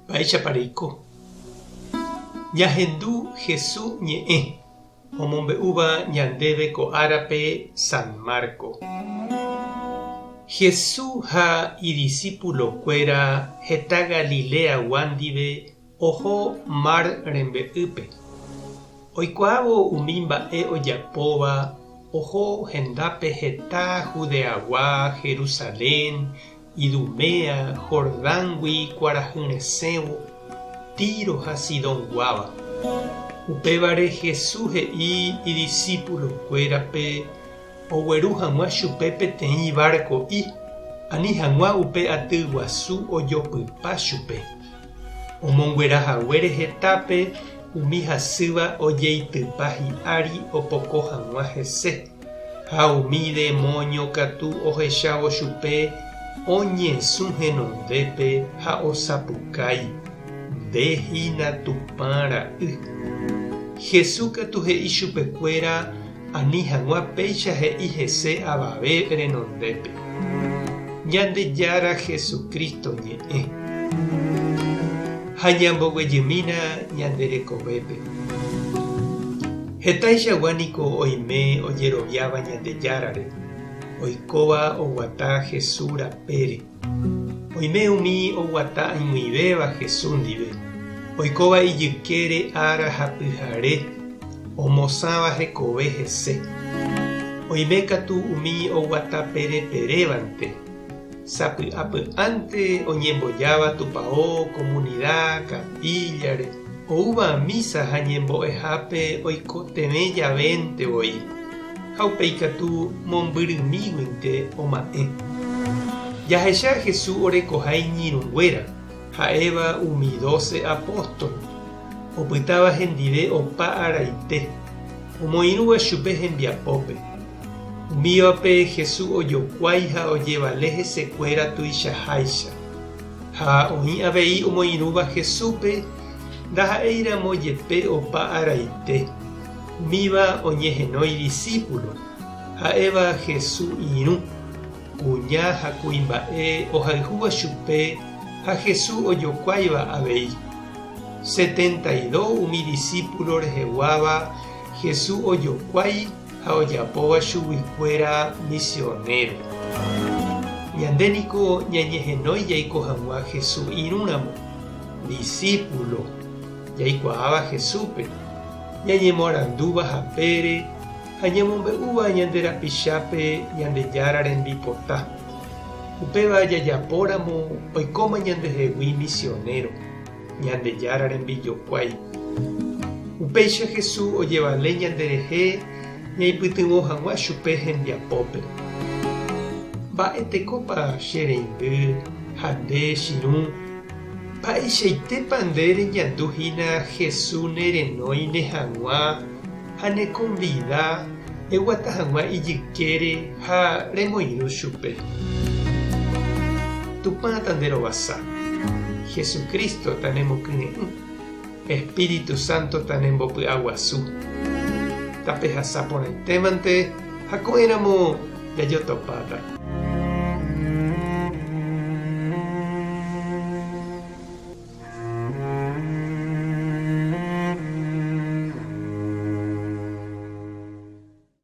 Mba'éichapa reiko? Ñahendu Hesu ñe'ẽ omombe'úva ñandéve ko árape San Marco. Hesu ha idisípulokuéra heta Galileagua ndive oho mar rembe'ýpe. Oikuaávo umi mba'e ojapóva oho hendápe heta Judeagua, Jerusalén, Idumea, Jordángui kuarahy resẽvo, Tiro ha Sidonguáva. Upévare Jesús he'i idisípulokuérape ogueru hag̃ua chupe peteĩ varko'i, ani hag̃ua upe aty guasu ojopypa chupe. Omonguera haguére hetápe umi hasýva ojeitypa hi'ári opoko hag̃ua hese. Ha umi demóño katu ohechávo chupe oñesũ henondépe ha osapukái, Nde hína Tupã Ra'y. Jesús katu he'i chupekuéra ani hag̃ua péicha he'i hese avave renondépe. Ñandejára Jesucristo ñe'ẽ. Ha ñamboguejymína ñande rekovépe. Hetaichagua niko oime ojeroviáva Ñandejárare, oikóva oguata Jesús rapére. Oime umi oguata aig̃uivéva Jesús ndive, oikóva ijykére ára ha pyhare, omosãva hekove hese. Oime katu umi oguata pereperévante, Sapy'apy'ánte oñembojáva tupao, komunida, kapíllare, oúva mísa ha ñembo'ehápe oikotevẽ javénte voi, ha upéi katu mombyrymíguinte oma'ẽ. Jahecha Jesús orekoha iñirũnguéra, ha'éva umi dóse apóstol, opytáva hendive opa araite, omoirũva chupe hembiapópe. Umívape Jesús ojokuái ha ojevale hesekuéra tuichaháicha. Ha oĩ avei omoirũva Jesúspe ndaha'éiramo jepe opa araite, umíva oñehenói disípulo, ha'éva Jesús irũ, kuña ha kuimba'e ohayhúva chupe ha Jesús ojokuáiva avei. Setenta y dos umi disípulo reheguáva Jesús ojokuái ha ojapóva chuguikuéra misionéro. Ñande niko ñañehenói jaiko hag̃ua Jesús irũramo, disípulo, jaikuaáva Jesúspe, ñañemoarandúva hapére ha ñamombe'úva ñande rapichápe Ñandejára rembipota. Upéva jajapóramo oikóma ñandehegui misionéro. Ñandejára rembijokuái. Upéicha Jesús ojevale ñanderehe ñaipytyvõ hag̃ua chupe hembiapópe. Mba'etekópa che reindy ha nde chirũ? Mba'eichaitépa nde reñandu hína Jesús nerenóine hag̃ua ha nekonvida eguata hag̃ua ijykére ha remoirũ chupe. Tupã tanderovasa, Jesucristo tanemokyre'ỹ, Espíritu Santo tanembopy'aguasu. Tapehasa porãitémante ha ko'ẽramo jajotopáta.